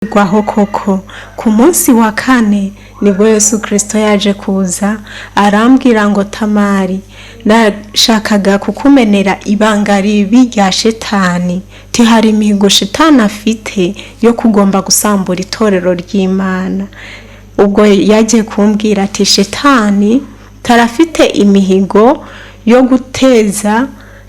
Rwaho koko ku munsi wa kane nibwo Yesu Kristo yaje kuza arambwira ngo: "Tamari, nashakaga kukumenera ibanga ribi rya Shetani. Tihari imihigo Shetani afite yo kugomba gusambura itorero ry'Imana." Ubwo yagiye kumbwira ati Shetani tarafite imihigo yo guteza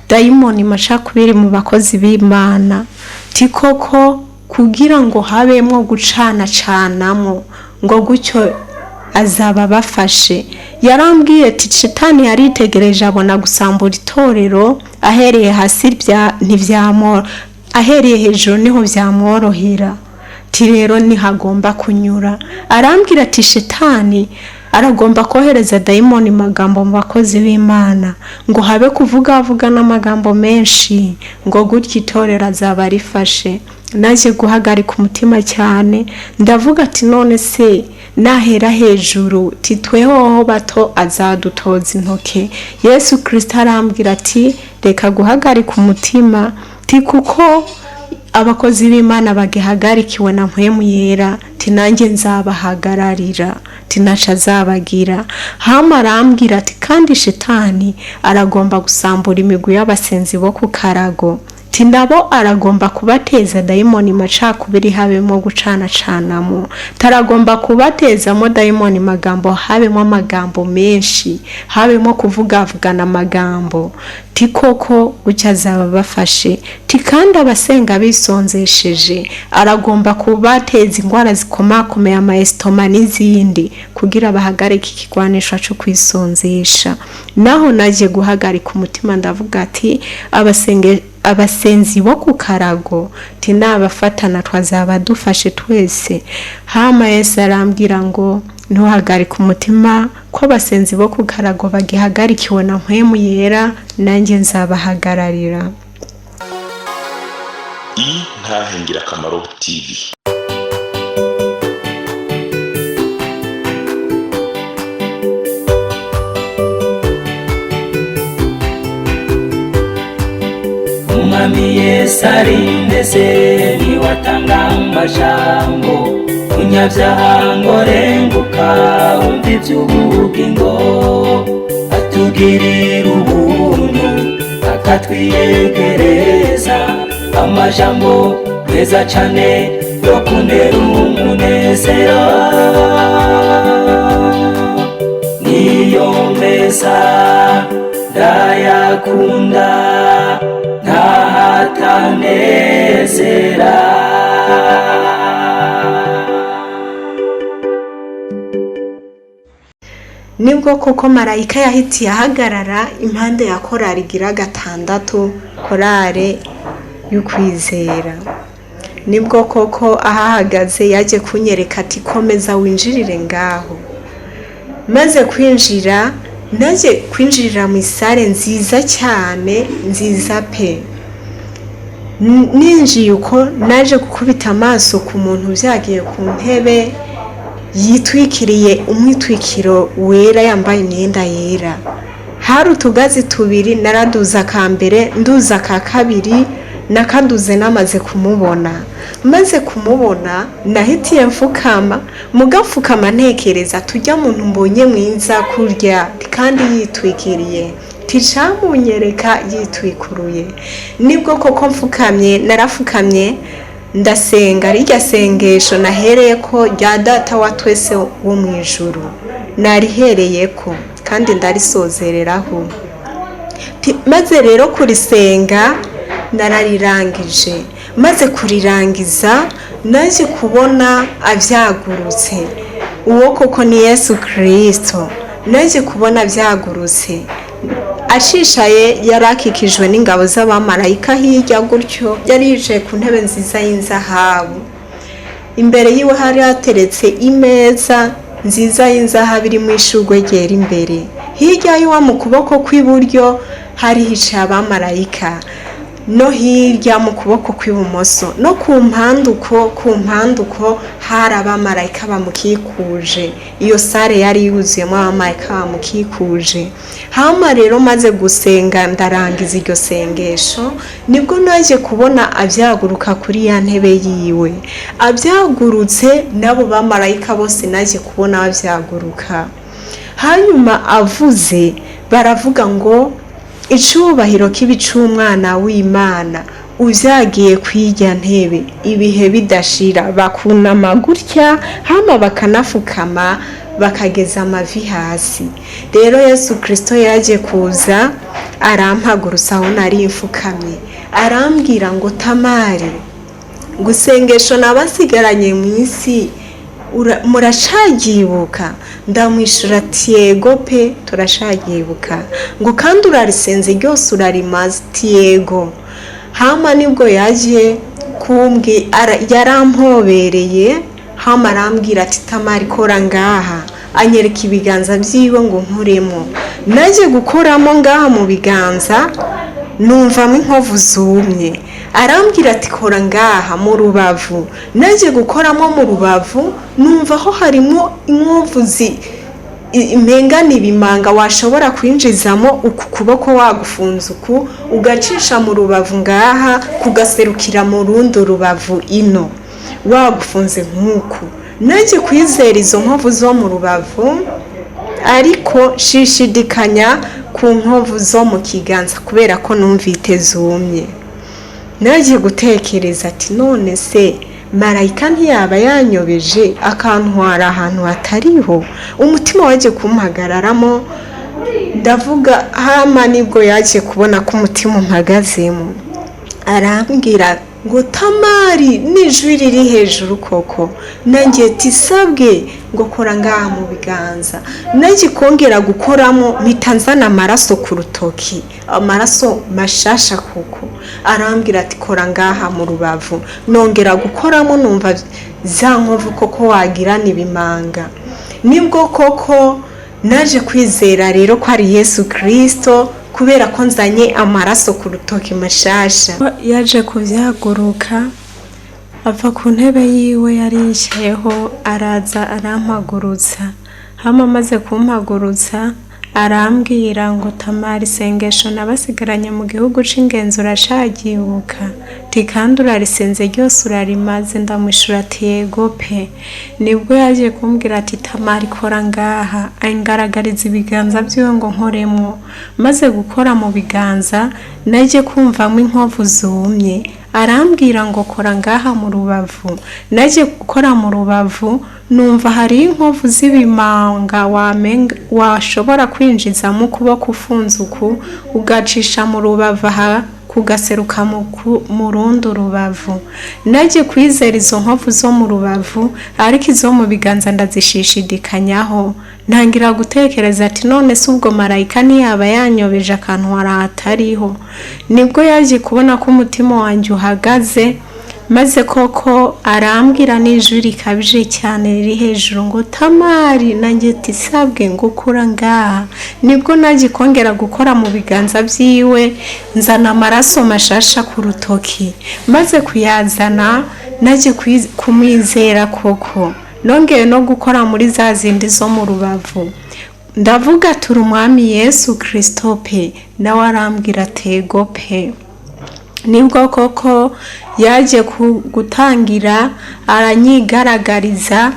dayimoni macakubiri mu bakozi b'Imana, ti koko kugira ngo habemwo gucana canamo, ngo gutyo azaba bafashe. Yarambwiye ati Shetani yaritegereje abona gusambura itorero ahereye hasi ntivyamwo, ahereye hejuru niho vyamworohera, ti rero ntihagomba kunyura. Arambwira ati Shetani aragomba kohereza dayimoni magambo mu bakozi b'Imana, ngo habe kuvugavuga n'amagambo menshi, ngo gutyo itorero azaba rifashe. Naje guhagarika umutima cyane, ndavuga ati none se nahera hejuru, titwehoho bato azadutoza intoke? Yesu Kirisito arambwira ati reka guhagarika umutima, ti kuko abakozi b'Imana bagihagarikiwe na Mpwemu Yera, ti nanjye nzabahagararira, ti naca azabagira. Hama arambwira ati kandi Shetani aragomba gusambura imigwi y'abasenzi bo ku karago, ti nabo aragomba kubateza dayimoni macakubiri, habemo gucanacanamo, taragomba kubatezamo dayimoni magambo, habemo amagambo menshi, habemo kuvugavugana amagambo, ti koko gutya azaba bafashe. Ti kandi abasenga bisonzesheje aragomba kubateza indwara zikomakomeye, amaesitoma n'izindi, kugira bahagarike ikigwanisho cyo kwisonzesha. Naho nagiye guhagarika umutima, ndavuga ati abasenge abasenzi bo ku karago tinabafatana twazaba dufashe twese. Hama Yesu arambwira ngo ntuhagarike umutima, ko abasenzi bo ku karago bagihagarikiwe na Mpwemu Yera, nanjye nzabahagararira. Intahe Ngirakamaro TV. Umwami Yesu ari ndetse niwe atanga amajambo: "Munyabyaha ngo renguka wumva iby'ubugingo." Atugirira ubuntu, akatwiyegereza amajambo meza cane yo kuntera umunezero, niyo meza ndayakunda, ntahatanezera. Nibwo koko marayika yahitiye ahagarara impande ya korari igira gatandatu, korale y'ukwizera. Nibwo koko ahahagaze yaje kunyereka ati komeza winjirire ngaho. Maze kwinjira, naje kwinjirira mu isare nziza cyane, nziza pe. Ninjiye uko, naje gukubita amaso ku muntu byagiye ku ntebe, yitwikiriye umwitwikiro wera, yambaye imyenda yera. Hari utugazi tubiri, naraduza aka mbere, nduza aka kabiri, nakaduze namaze kumubona. Maze kumubona nahitiye mfukama, mugapfukama ntekereza tujya muntu mbonye mwiza kurya kandi yitwikiriye, ticamunyereka yitwikuruye. Nibwo koko mfukamye, narafukamye ndasenga rirya sengesho nahereye ko rya Data wa twese wo mu ijuru, narihereye ko kandi ndarisozereraho. Maze rero kurisenga nararirangije. Maze kurirangiza naje kubona abyagurutse. Uwo koko ni Yesu Kirisito. Naje kubona byagurutse acishaye, yari akikijwe n'ingabo z'abamarayika hirya gutyo. Yari yicaye ku ntebe nziza y'inzahabu, imbere yiwe hari hateretse imeza nziza y'inzahabu irimo ishurwe ryera imbere. Hirya y'iwe mu kuboko kw'iburyo hari hicaye abamarayika. No hirya mu kuboko kw'ibumoso no ku mpande uko, ku mpande uko hari abamarayika bamukikuje. Iyo sare yari yuzuyemo abamarayika bamukikuje. Hama rero maze gusenga ndarangiza iryo sengesho, nibwo naje kubona abyaguruka kuri ya ntebe yiwe. Abyagurutse n'abo bamarayika bose naje kubona babyaguruka. Hanyuma avuze, baravuga ngo: "Icubahiro kibi c'umwana w'Imana uvyagiye kwirya ntebe ibihe bidashira." Bakunama gutya, hama bakanafukama bakageza amavi hasi. Rero Yesu Kristo yaje kuza arampagurutsa aho nari mfukamye, arambwira ngo: "Tamari, gusengesho nabasigaranye mu isi muracagyibuka?" Ndamwishura ati: "Yego pe, turacagyibuka." Ngo: "Kandi urarisenze ryose, urarimaze?" Ati: "Yego." Hama nibwo yaje kumbwi yarampobereye, hama arambwira ati: "Tamari, kora ngaha." Anyereka ibiganza byiwe ngo nkuremo. Naje gukoramo ngaha mu biganza, numvamo inkovu zumye. Arambwira ati: "Kora ngaha mu rubavu." Naje gukoramo mu rubavu, numva aho harimo inkovu imengana ibimanga washobora kwinjizamo uku kuboko wagufunze uku, ugacisha mu rubavu ngaha, kugaserukira mu rundi rubavu ino wagufunze nk'uku. Naje kwizera izo nkovu zo mu rubavu, ariko shishidikanya ku nkovu zo mu kiganza kubera ko numvite zumye. Nagiye gutekereza ati: "None se marayika ntiyaba yanyobeje akantwara ahantu hatariho?" Umutima wagiye kumpagararamo, ndavuga. Hama nibwo yagiye kubona ko umutima umpagazemo, arambwira ngo: "Tamari," n'ijwi riri hejuru koko. Nanjye tisabwe. Ngo: "Kora ngaha mu biganza." Nanjye kongera gukoramo, mpita nzana amaraso ku rutoki, amaraso mashasha koko. Arambwira ati: "Kora ngaha mu rubavu." Nongera gukoramo, numva za nkovu koko wagira ibimanga. Nibwo koko naje kwizera rero ko ari Yesu Kirisito, kubera ko nzanye amaraso ku rutoki mashasha. Yaje kubyaguruka ava ku ntebe yiwe yari yicayeho, araza arampagurutsa. Hama amaze kumpagurutsa, arambwira ngo: "Tamara, isengesho nabasigaranye mu gihugu c'ingenzi uracagyibuka? Ti kandi urarisenze ryose, urarimaze?" Ndamwishura ati: "Yego pe." Nibwo yaje kumbwira ati: "Tamara, ikora ngaha." Angaragariza ibiganza byiwe ngo nkoremwo. Maze gukora mu biganza, naje kumvamo inkovu zumye. Arambwira ngo: "Kora ngaha mu rubavu." Naje gukora mu rubavu, numva hari inkovu z'ibimanga washobora kwinjizamo ukuboko ufunze uku, ugacisha mu rubavu aha, kugaseruka mu rundi rubavu. Naje kwizera izo nkovu zo mu rubavu, ariko izo mu biganza ndazishishidikanyaho. Ntangira gutekereza ati: "None se ubwo marayika ntiyaba yanyobeje akantwara ahatariho?" Nibwo yaje kubona ko umutima wanjye uhagaze, maze koko arambwira n'ijwi rikabije cyane riri hejuru ngo: "Tamari." Nanjye tisabwe. Ngo: "Ukura ngaha." Nibwo naje kongera gukora mu biganza byiwe, nzana amaraso mashasha ku rutoki. Maze kuyazana, naje kumwizera koko. Nongeye no gukora muri za zindi zo mu rubavu, ndavuga: "Turi umwami Yesu Kirisito pe." Nawe arambwira atego pe. Nibwo koko yaje gutangira aranyigaragariza,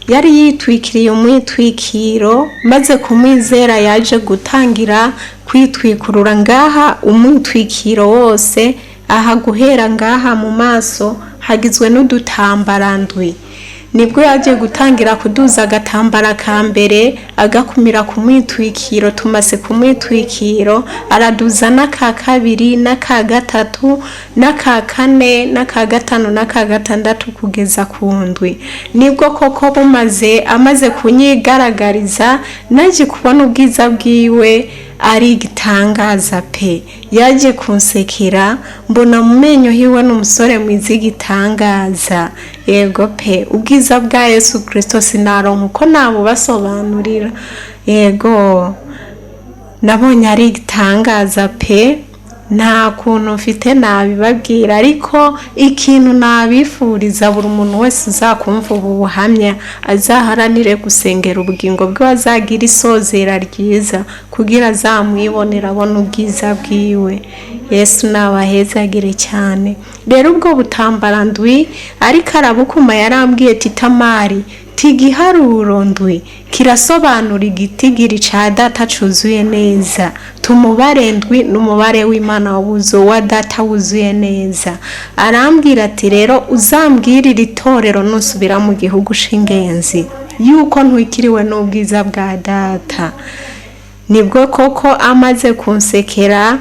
yari yitwikiriye umwitwikiro. Maze kumwizera, yaje gutangira kwitwikurura ngaha umwitwikiro wose aha, guhera ngaha mu maso hagizwe n'udutambarandwi. Nibwo yagiye gutangira kuduza agatambara ka mbere, agakumira ku mwitwikiro. Tumaze ku mwitwikiro, araduza n'aka kabiri, n'aka gatatu, n'aka kane, n'aka gatanu, n'aka gatandatu, kugeza ku ndwi. Nibwo koko bumaze amaze kunyigaragariza, naje kubona ubwiza bwiwe ari igitangaza pe. Yaje kunsekera, mbona mu menyo hiwe n'umusore mwiza igitangaza. Yego pe, ubwiza bwa Yesu Kirisito sinaronka uko nabubasobanurira. Yego, nabonye ari igitangaza pe. Nta kuntu mfite nabibabwira, ariko ikintu nabifuriza, buri muntu wese uzakumva ubu buhamya azaharanire gusengera ubugingo bwe, azagira isozera ryiza kugira azamwibonere abone ubwiza bwiwe. Yesu nabahezagire cyane. Rero ubwo butambara ndwi ariko arabukuma, yarambwiye ati: "Tamari, tigiharuro ndwi kirasobanura igitigiri ca data cuzuye neza. Tumubare ndwi n'umubare w'Imana wuzo wa data wuzuye neza." Arambwira ati: "Rero uzambwirire itorero nusubira mu gihugu c'ingenzi yuko ntwikiriwe n'ubwiza bwa data." Nibwo koko amaze kunsekera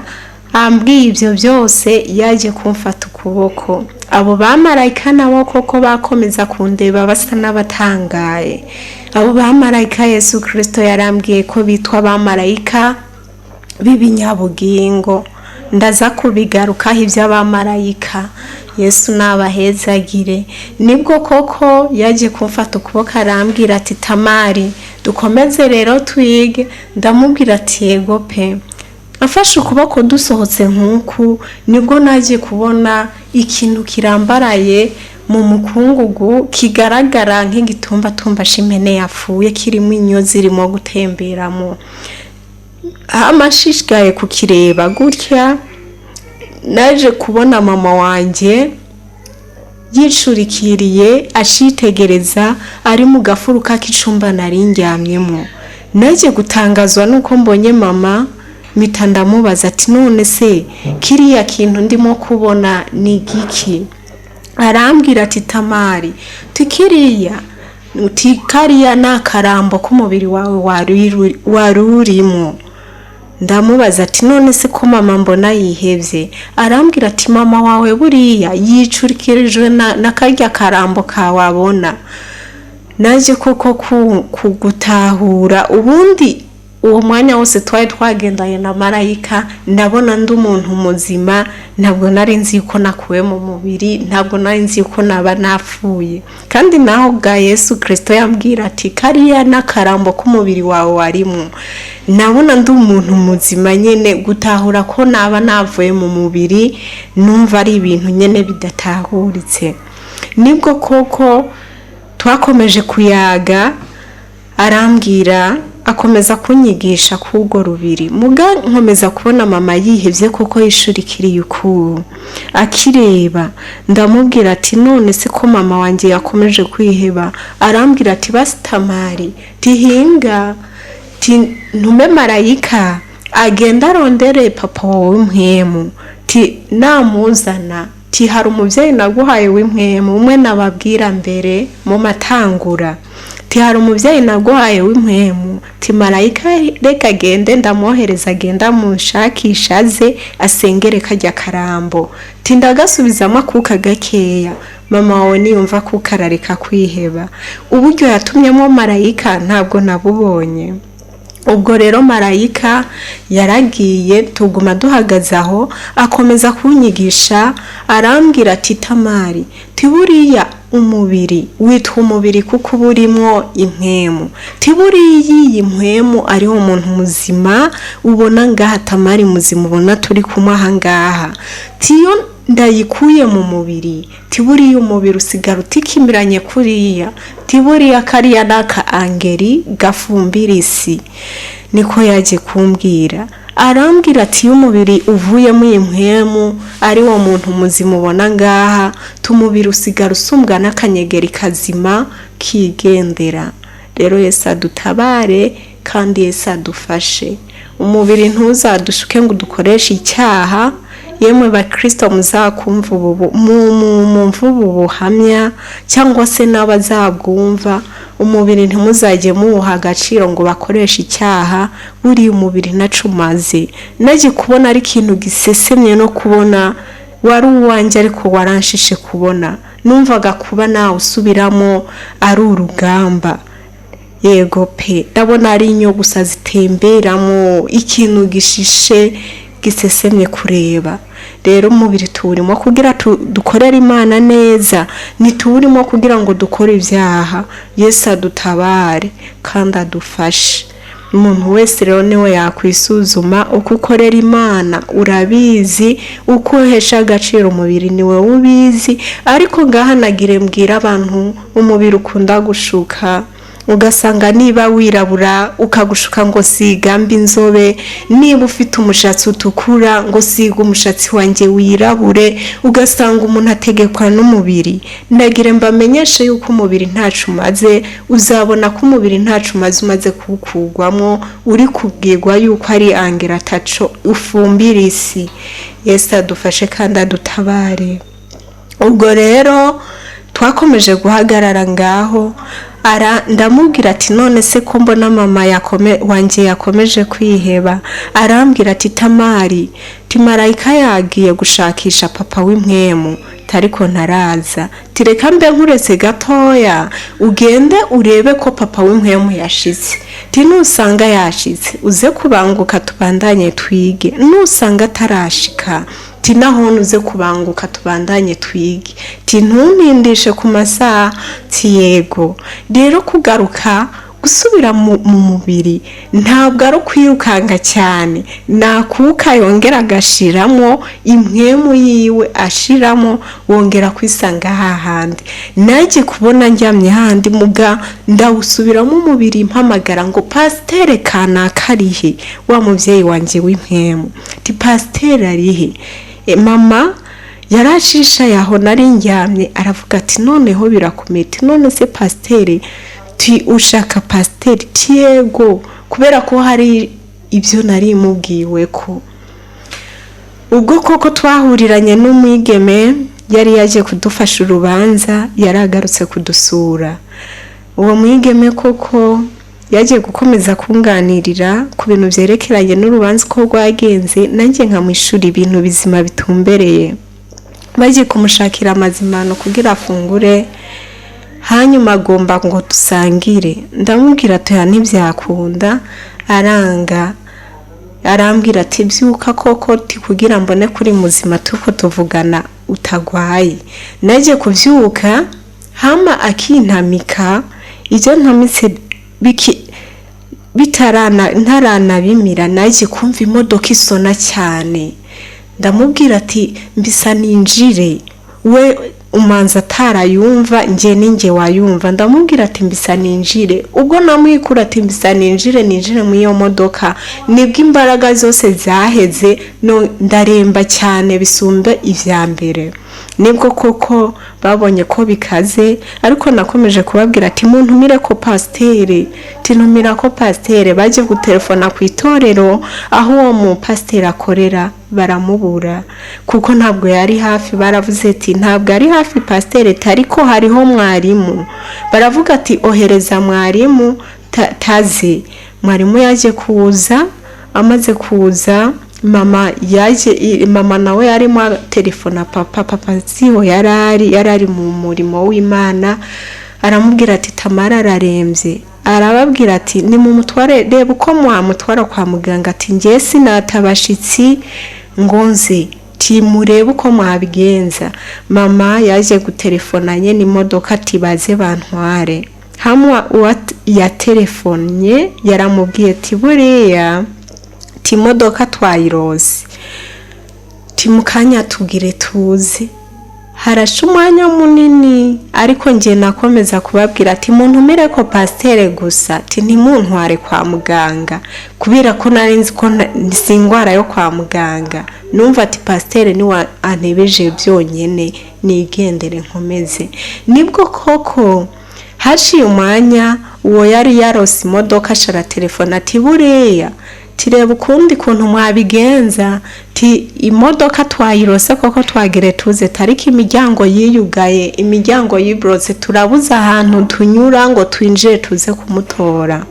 ambwiye ibyo byose, yaje kumfata ukuboko. Abo bamarayika nabo koko bakomeza kundeba basa n'abatangaye. Abo bamarayika, Yesu Kirisito yarambwiye ko bitwa abamarayika b'ibinyabugingo. Ndaza kubigarukaho iby'abamarayika. Yesu nabahezagire. Nibwo koko yaje kumfata ukuboko, arambwira ati: "Tamari, dukomeze rero twige." Ndamubwira ati: "Yego pe." Afashe ukuboko dusohotse nk'uku, nibwo naje kubona ikintu kirambaraye mu mukungugu, kigaragara nk'igitumbatumba c'impene yapfuye, kirimo inyo zirimo gutemberamo. Amashishikaye kukireba gutya, naje kubona mama wanjye yicurikiriye acitegereza, ari mu gafuruka k'icumba nari ndyamyemo. Naje gutangazwa nuko mbonye mama, mpita ndamubaza ati: "None se kiriya kintu ndimo kubona ni igiki?" Arambwira ati: "Tamari, tikiriya uti kariya ni akarambo k'umubiri wawe wari urimo." Ndamubaza ati: "None se ko mama mbona yihebye?" Arambwira ati: "Mama wawe buriya yicurikirijwe na karya karambo kawabona." Naje koko kugutahura ubundi uwo mwanya wose twari twagendanye na marayika, ndabona ndi umuntu muzima. Ntabwo nari nzi ko nakuwe mu mubiri, ntabwo nari nzi ko naba napfuye. Kandi naho bwa Yesu Kirisito yambwira ati: "Kariya n'akarambo k'umubiri wawe warimo," nabona ndi umuntu muzima nyine. Gutahura ko naba navuye mu mubiri, numva ari ibintu nyine bidatahuritse. Nibwo koko twakomeje kuyaga, arambwira, akomeza kunyigisha k'urwo rubiri. Muga nkomeza kubona mama yihebye koko, yishurikiriye ukuntu akireba. Ndamubwira ati: "None se ko mama wanjye yakomeje kwiheba?" Arambwira ati: "Basi Tamari, tihinga ti ntume marayika agenda arondere papa wawe w'impwemu, ti namuzana, ti hari umubyeyi naguhaye w'impwemu, umwe nababwira mbere mu matangura, ti hari umubyeyi naguhaye w'impwemu, ti marayika reka agende, ndamwohereza agenda amushakisha, aze asengere kajya karambo, ti ndagasubizamo akuka gakeya, mama wawe niyumva akuka arareka kwiheba." Uburyo yatumyemo marayika ntabwo nabubonye. Ubwo rero marayika yaragiye, tuguma duhagaze aho, akomeza kunyigisha, arambwira ati: "Tamari, tiburiya umubiri witwa umubiri kuko uba urimo impwemu, tiburiya iyi mpwemu ariwo muntu muzima ubona ngaha, Tamari muzima ubona turi kumwe aha ngaha, tiyo ndayikuye mu mubiri, tiburiya umubiri usigara utikimiranye kuriya, tiburiya kariya n'aka angeri gafumbira isi." Niko yaje kumbwira, arambwira ati: "Iyo umubiri uvuyemo iyi mpwemu ari wo muntu muzima ubona ngaha, tumubiri usigara usumbwa n'akanyegeri kazima kigendera." Rero Yesu adutabare kandi Yesu adufashe. Umubiri ntuzadushuke ngo dukoreshe icyaha. Yemwe bakristo muzakumva ubu mumva ubu buhamya cyangwa se n'abazabwumva, umubiri ntimuzajye muwuha agaciro ngo bakoreshe icyaha. Buriya umubiri ntaco umaze. Naje kubona ari ikintu gisesemye no kubona wari uwanjye, ariko waranshishe kubona. Numvaga kuba nawe usubiramo ari urugamba. Yego pe, ndabona ari inyo gusa zitemberamo, ikintu gishishe gisesemye kureba. Rero umubiri tuwurimo kugira dukorere Imana neza, ntituwurimo kugira ngo dukore ibyaha. Yesu adutabare kandi adufashe. Umuntu wese rero niwe yakwisuzuma uko ukorera Imana urabizi, uko uhesha agaciro umubiri niwe ubizi. Ariko ngahanagire mbwira abantu, umubiri ukunda gushuka, ugasanga niba wirabura ukagushuka ngo siga mba inzobe, niba ufite umushatsi utukura ngo siga umushatsi wanjye wirabure, ugasanga umuntu ategekwa n'umubiri. Ndagire mbamenyeshe yuko umubiri ntacu umaze. Uzabona ko umubiri ntacu umaze umaze kuwukugwamo, uri kubwirwa yuko ari angera ataco ufumbira isi. Yesu adufashe kandi adutabare. Ubwo rero twakomeje guhagarara ngaho, ara ndamubwira ati none se ko mbona mama wanjye yakomeje kwiheba? Arambwira ati Tamari, timarayika yagiye gushakisha papa w'impwemu, ariko ntaraza. Tireka mbe nkuretse gatoya ugende urebe ko papa w'impwemu yashize. Ti nusanga yashize uze kubanguka tubandanye twige, nusanga atarashika ti naho uze kubanguka tubandanye twige, ti ntunindishe ku masaha. Ti yego. Rero kugaruka gusubira mu mubiri ntabwo ari ukwirukanga cyane, nakuka yongera agashiramo impwemu yiwe, ashiramo wongera kwisanga hahandi. Najye kubona ndyamye handi muga ndawusubiramo umubiri, mpamagara ngo pasiteri kanaka arihe? Wa mubyeyi wanjye w'impwemu, ti pasiteri arihe? Mama yarashishaye aho nari ndyamye, aravuga ati noneho birakomeye. Ti none se pasiteri, ti ushaka pasiteri? Ti yego, kubera ko hari ibyo nari mubwiwe ko ubwo koko twahuriranye n'umwigeme yari yaje kudufasha urubanza, yari agarutse kudusura. Uwo mwigeme koko yagiye gukomeza kunganirira ku bintu byerekeranye n'urubanza uko rwagenze, nanjye nkamwishura ibintu bizima bitumbereye. Bagiye kumushakira amazimano kugira afungure, hanyuma agomba ngo dusangire. Ndamubwira ati oya ntibyakunda, aranga. Arambwira ati byuka koko, ti kugira mbone kuri muzima tuko tuvugana utagwaye. Najye kubyuka hama akintamika, ibyo ntamitse biki bitarana ntaranabimira, najye kumva imodoka isona cyane. Ndamubwira ati mbisa ninjire, we umanza atarayumva, njye ninjye wayumva. Ndamubwira ati mbisa ninjire. Ubwo namwikura ati mbisa ninjire, ninjire muri iyo modoka, nibwo imbaraga zose zaheze, no ndaremba cyane bisumba ibya mbere. Nibwo koko babonye ko bikaze, ariko nakomeje kubabwira ati muntumire ko pasiteri, tintumira ko pasiteri. Bajye gutelefona ku itorero aho uwo mupasiteri akorera, baramubura kuko ntabwo yari hafi. Baravuze ati ntabwo ari hafi pasiteri, ariko hariho mwarimu. Baravuga ati ohereza mwarimu taze. Mwarimu yaje kuza, amaze kuza mama yaje, mama nawe yarimo telefona papa, papa siho yarari, yarari mu murimo w'Imana. Aramubwira ati Tamara ararembye. Arababwira ati nimumutware, reba uko mwamutwara kwa muganga. Ati njye sinatabashitsi ngo nze, ti murebe uko mwabigenza. Mama yaje gutelefona nyene imodoka ati baze bantware. Hamwe uwa yatelefonye yaramubwiye ati buriya ti imodoka twayirose, ti mukanya tugire tuze. Harashe umwanya munini, ariko njye nakomeza kubabwira ati muntumire ko pasiteri gusa, ti ntimuntware kwa muganga, kubera ko nari nzi ko si indwara yo kwa muganga. Numva ati pasiteri niwe antebeje byonyine, nigendere nkomeze. Nibwo koko haciye umwanya, uwo yari yarose imodoka ashara telefone ati buriya tireba ukundi kuntu mwabigenza, ti imodoka twayirose koko twagire tuze, tariko imiryango yiyugaye, imiryango yibrotse, turabuze ahantu tunyura ngo twinjire tuze kumutora.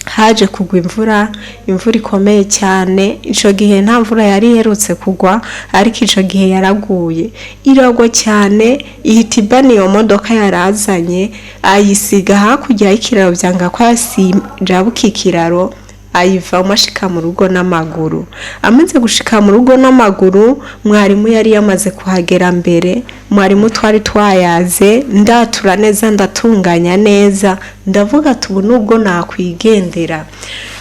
Haje kugwa imvura, imvura ikomeye cyane. Ico gihe nta mvura yari iherutse kugwa, ariko ico gihe yaraguye, iragwa cyane, ihita ibana iyo modoka yarazanye, ayisiga hakurya y'ikiraro, byanga ko yajabuka ikiraro, Ayivamo ashika mu rugo n'amaguru. Amaze gushika mu rugo n'amaguru, mwarimu yari yamaze kuhagera mbere. Mwarimu twari twayaze, ndatura neza, ndatunganya neza, ndavuga ati ubu nubwo nakwigendera.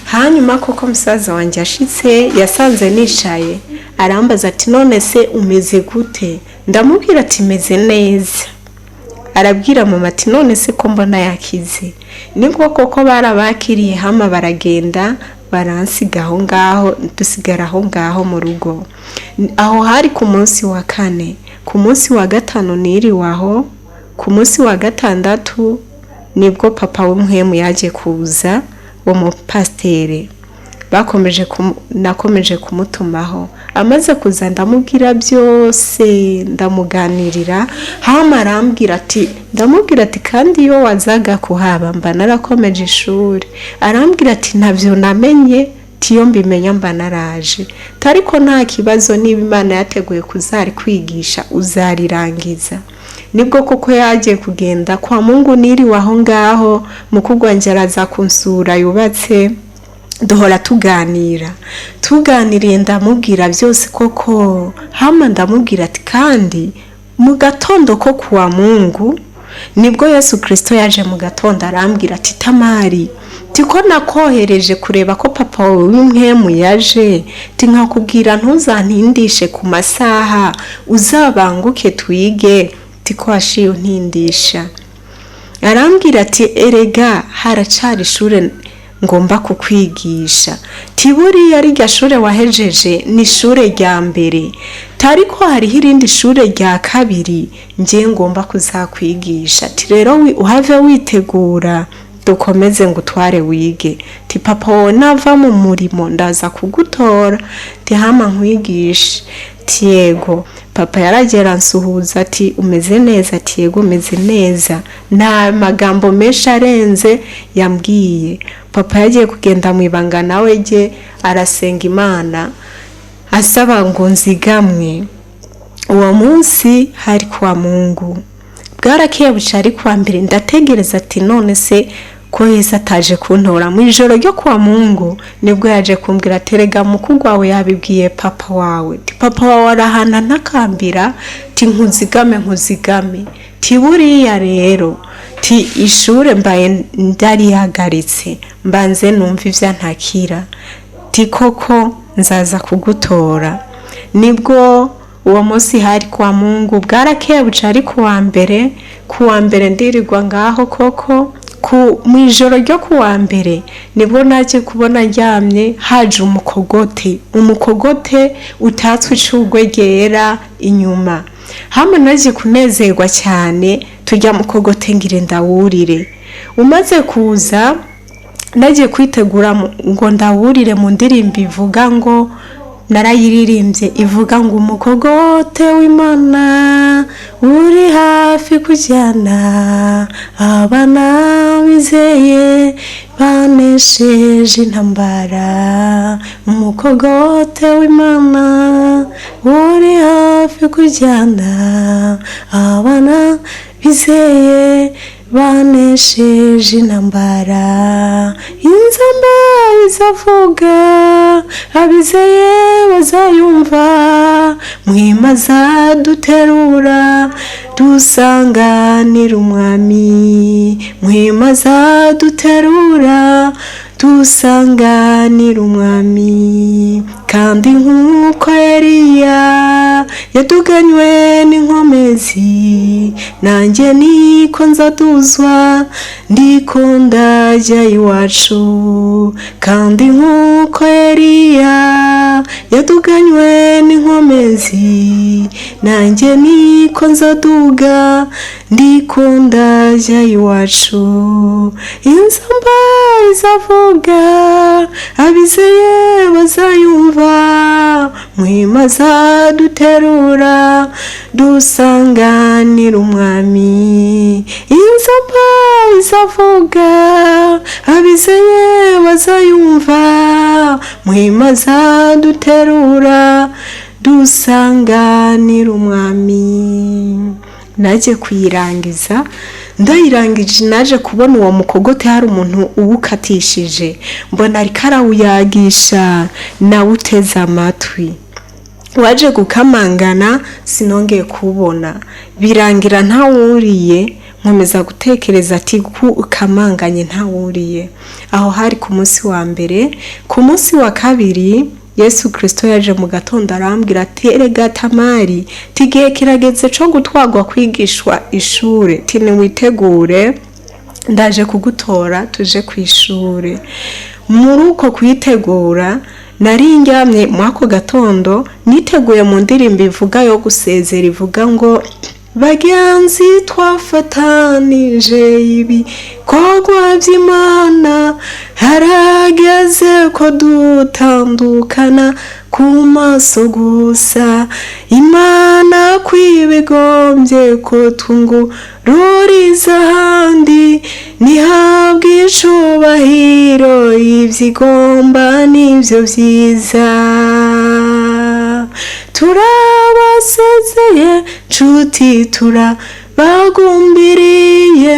Hanyuma koko musaza wanjye ashitse yasanze nicaye, arambaza ati none se umeze gute? Ndamubwira ati meze neza. Arabwira mama ati none se ko mbona yakize? Nibwo koko barabakiriye, hama baragenda baransiga aho ngaho, dusigara aho ngaho mu rugo. Aho hari ku munsi wa kane. Ku munsi wa gatanu niriwe aho. Ku munsi wa gatandatu nibwo papa w'umuhemu yaje kuza, uwo mupasiteri bakomeje nakomeje kumutumaho. Amaze kuza ndamubwira byose, ndamuganirira, hama arambwira ati, ndamubwira ati kandi iyo wazaga kuhaba mba narakomeje ishuri. Arambwira ati ntabyo namenye, tiyo mbimenya mba naraje, ariko nta kibazo, niba Imana yateguye kuzari kwigisha uzarirangiza. Nibwo koko yagiye kugenda kwa Mungu, niriwe aho ngaho, mukuru wanjye araza kunsura yubatse, duhora tuganira. Tuganiriye ndamubwira byose koko, hama ndamubwira ati kandi mu gatondo ko kuwa Mungu nibwo Yesu Kristo yaje mu gatondo, arambwira ati Tamari, tiko nakohereje kureba ko papa wawe w'impwemu yaje, tinkakubwira ntuzantindishe ku masaha, uzabanguke twige, tiko washiye untindisha. Arambwira ati erega haracari ishure ngomba kukwigisha, tiburiya rirya shure wahejeje ni ishure rya mbere, tariko hariho irindi shure rya kabiri ngiye ngomba kuzakwigisha, ti rero uhave witegura dukomeze ngo utware wige, ti papa wowe nava mu murimo ndaza kugutora, ti hama nkwigishe. Ti yego. Papa yaragera ansuhuza ati umeze neza? Ati yego umeze neza. Nta magambo menshi arenze yambwiye. Papa yagiye kugenda mu ibanga, nawe jye arasenga Imana asaba ngo nzigamwe. Uwo munsi hari kuwa Mungu, bwarakeye buca ari kuwa mbere, ndategereza ati none se ko Yesu ataje kuntora? Mu ijoro ryo kuwa Mungu nibwo yaje kumbwira ati erega mukuru wawe yabibwiye papa wawe, ti papa wawe arahana ntakambira, ti nkuzigame nkuzigame, ti buriya rero ti ishure mbaye ndarihagaritse, mbanze numva ivyo ntakira, ti koko nzaza kugutora. Nibwo uwo munsi hari kwa Mungu, bwarakeye buca ari kuwa mbere. Kuwa mbere ndirirwa ngaho koko. Mu ijoro ryo kuwa mbere nibwo naje kubona ndyamye haje umukogote, umukogote utatswe icugwe ryera inyuma. Hama naje kunezerwa cyane, tujya mukogote ngire ndawurire. Umaze kuza nagiye kwitegura ngo ndawurire mu ndirimbo ivuga ngo, narayiririmbye, ivuga ngo umukogote w'Imana uri hafi kujyana abana bizeye banesheje intambara, umukogote w'Imana uri hafi kujyana abana bizeye banesheje intambara, inzamba izavuga abizeye bazayumva, mwimaza duterura dusanganira umwami, mwimaza duterura dusanganira umwami. Kandi nk'uko Eliya yaduganywe n'inkomezi, nanjye niko nzaduzwa ndiko ndajya iwacu. Kandi nk'uko Eliya yaduganywe n'inkomezi, nanjye niko nzaduga ndiko ndajya iwacu. Inzamba izavuga abizeye bazayumva, mwimaza duterura dusanganira umwami. Inzamba izavuga abizeye bazayumva, mwimaza duterura dusanganira umwami. Najye kuyirangiza Ndayirangije, naje kubona uwo mukogote hari umuntu uwukatishije, mbona ariko arawuyagisha, nawuteze amatwi. Waje gukamangana, sinongeye kuwubona, birangira ntawuriye. Nkomeza gutekereza ati ku ukamanganye ntawuriye. Aho hari ku munsi wa mbere. Ku munsi wa kabiri, Yesu Kirisito yaje mu gatondo, arambwira ati: "Erega Tamari, tigihe kirageze co gutwarwa kwigishwa ishure, ti niwitegure, ndaje kugutora tuje ku ishure." Muri uko kuyitegura, nari ndyamye muri ako gatondo, niteguye mu ndirimbo ivuga yo gusezera, ivuga ngo: "Bagenzi twafatanije ibikorwa by'Imana, harageze ko dutandukana ku maso gusa. Imana kwibigombye ko twungururiza ahandi, ntihabwe icubahiro, ibyigomba n'ibyo byiza. Turabasezeye nshuti, turabagumbiriye,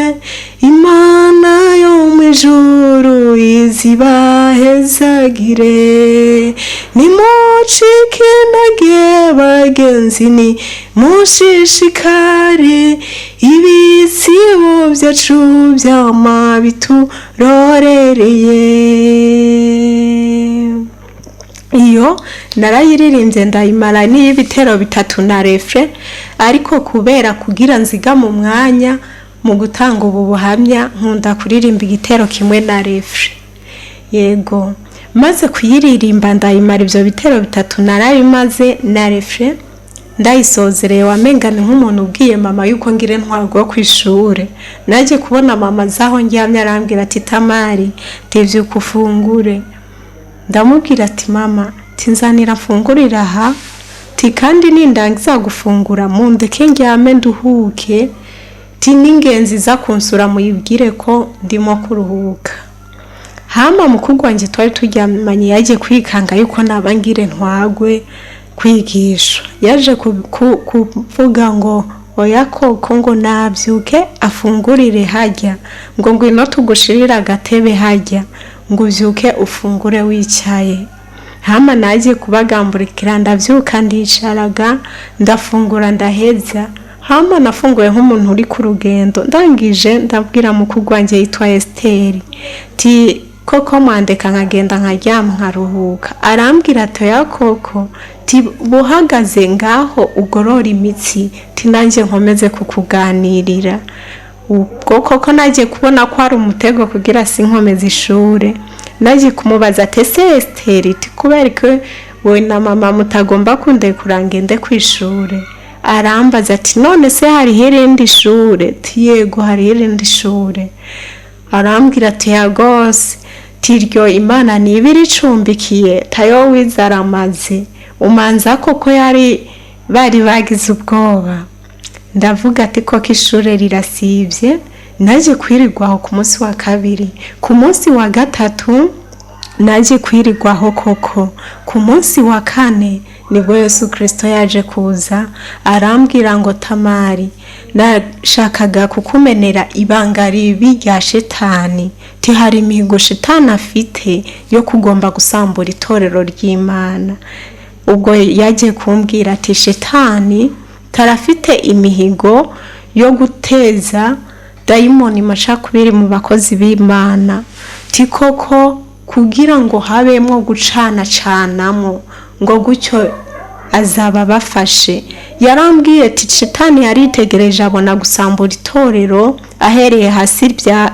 Imana yo mu ijuru izibahezagire. Nimucike intege bagenzi, ni mushishikare, ibitsibo byacu byama biturorereye." Iyo narayiririmbye ndayimara n'iy'ibitero bitatu na refrain, ariko kubera kugira nziga mu mwanya mu gutanga ubu buhamya, nkunda kuririmba igitero kimwe na refrain. Yego, maze kuyiririmba ndayimara, ibyo bitero bitatu narabimaze na refrain. Ndayisozereye, wamengana nk'umuntu ubwiye mama yuko ngire ntwarwa ku ishure. Najye kubona mama zaho ndyamye, arambwira ati: "Tamari, tevyuka ufungure." Ndamubwira ati: "Mama, tinzanira mfungurira aha, ti kandi nindangiza gufungura mundeke ndyame nduhuke, ti n'ingenzi iza kunsura muyibwire ko ndimo kuruhuka." Hama mukuru wanjye twari turyamanye yagiye kwikanga yuko naba ngire ntwagwe kwigisha. Yaje kuvuga ngo: "Oya koko," ngo "nabyuke afungurire hajya," ngo "ngwino tugushirire agatebe hajya," ngo "ubyuke ufungure wicaye." Hama nagiye kubagamburikira, ndabyuka, ndicaraga, ndafungura, ndaheza. Hama nafunguye nk'umuntu uri ku rugendo. Ndangije ndabwira mukuru wanjye yitwa Esiteri ti: "Koko mwandeka nkagenda nkaryama nkaruhuka?" Arambwira ati: "Oya koko, ti buhagaze ngaho ugorora imitsi, ti nanjye nkomeze kukuganirira." Ubwo koko nagiye kubona ko ari umutego kugira sinkomeze ishure. Nagiye kumubaza ati: "Ese Esiteri, ti kubera ko wowe na mama mutagomba kundekura ngende ku ishure?" Arambaza ati: "None se hariho irindi shure?" Ti: "Yego, hariho irindi shure." Arambwira ati: "Yagose tiryo Imana niba iricumbikiye, tayo wize aramaze." Umanza koko yari bari bagize ubwoba. Ndavuga ati: "Koko ishure rirasibye." Naje kwirirwaho ku munsi wa kabiri, ku munsi wa gatatu naje kwirirwaho koko. Ku munsi wa kane nibwo Yesu Kirisito yaje kuza, arambwira ngo: "Tamari, nashakaga kukumenera ibanga ribi rya Shetani, ti hari imihigo Shetani afite yo kugomba gusambura itorero ry'Imana." Ubwo yagiye kumbwira ati: "Shetani tarafite imihigo yo guteza dayimoni macakubiri mu bakozi b'Imana, ti koko kugira ngo habemwo gucanacanamo, ngo gutyo azaba abafashe." Yarambwiye ati: "Shitani yaritegereje, abona gusambura itorero ahereye hasi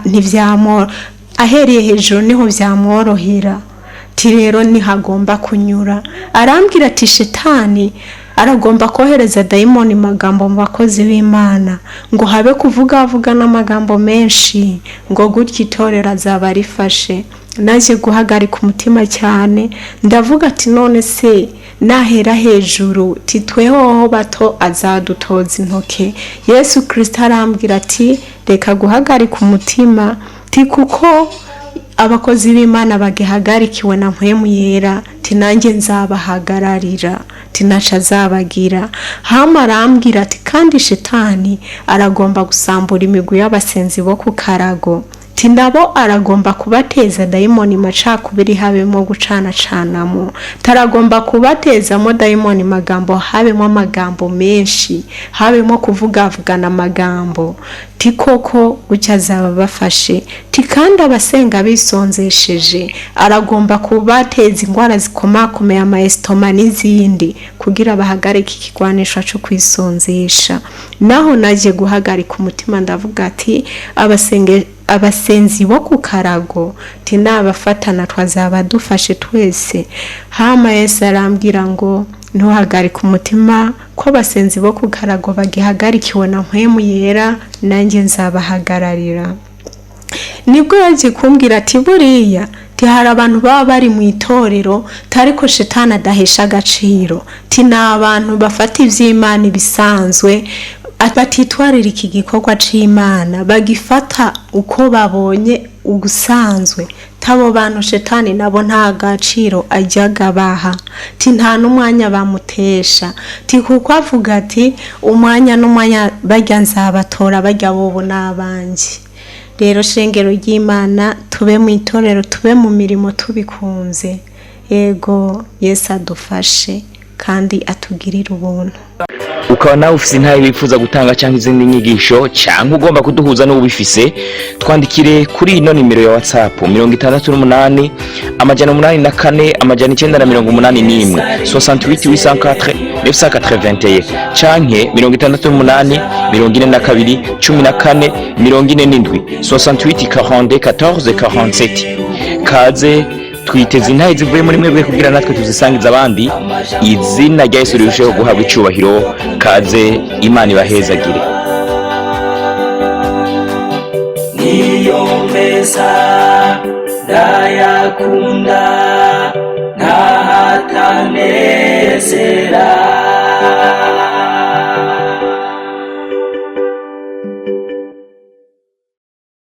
ntibyamwo, ahereye hejuru niho byamworohera, ti rero ntihagomba kunyura." Arambwira ati: "Shitani aragomba kohereza dayimoni magambo mu bakozi b'Imana, ngo habe kuvuga avuga n'amagambo menshi, ngo gutyo itorero azaba rifashe." Naje guhagarika umutima cyane, ndavuga ati: "None se nahera hejuru, titwehoho bato azadutoza intoke?" Yesu Kirisito arambwira ati: "Reka guhagarika umutima, ti kuko Abakozi b'Imana bagihagarikiwe na Mpwemu Yera, ti nanjye nzabahagararira, ti ntaco azabagira. Hama arambwira ati kandi Shetani aragomba gusambura imigwi y'abasenzi bo ku karago, ti nabo aragomba kubateza dayimoni macakubiri, habemo gucanacanamo, taragomba kubatezamo dayimoni magambo, habemo amagambo menshi, habemo kuvugavugana amagambo, ti koko gutya azaba bafashe. Ti kandi abasenga bisonzesheje aragomba kubateza indwara zikomakomeye, amaesitoma n'izindi, kugira bahagarike ikigwanisho cyo kwisonzesha. Naho nagiye guhagarika umutima, ndavuga ati abasenge abasenzi bo ku karago, ti nabafatana twazaba dufashe twese. Hama Yesu arambwira ngo ntuhagarike umutima, ko abasenzi bo ku karago bagihagarikiwe na Mpwemu Yera, nanjye nzabahagararira. Nibwo yagiye kumbwira ati buriya ti hari abantu baba bari mu itorero tariko Shetani adahesha agaciro, ti ni abantu bafata ivy'Imana ibisanzwe, batitwarira iki gikorwa c'Imana, bagifata uko babonye ugusanzwe. Tabo bantu Shetani nabo nta gaciro ajyaga baha, ti nta n'umwanya bamutesha, ti kuko avuga ati umwanya n'umwanya bajya nzabatora, bajya bobo n'abanjye. Rero shengero ry'Imana, tube mu itorero, tube mu mirimo tubikunze. Yego, Yesu adufashe kandi atugirire ubuntu. Ukaba nawe ufise intahe wifuza gutanga cyangwa izindi nyigisho, cyangwa ugomba kuduhuza n'ubifise, twandikire kuri ino nimero ya WhatsApp: 68 804 981, 68 804 981, canke 68 42 14 47, 68 42 14 47. Kaze, twiteze intahe zivuye muri mwebwe kugira natwe tuzisangiza abandi, izina rya Yesu rirusheho guhabwa icubahiro. Kaze, Imana ibahezagire. Niyo meza ndayakunda, ntahatane.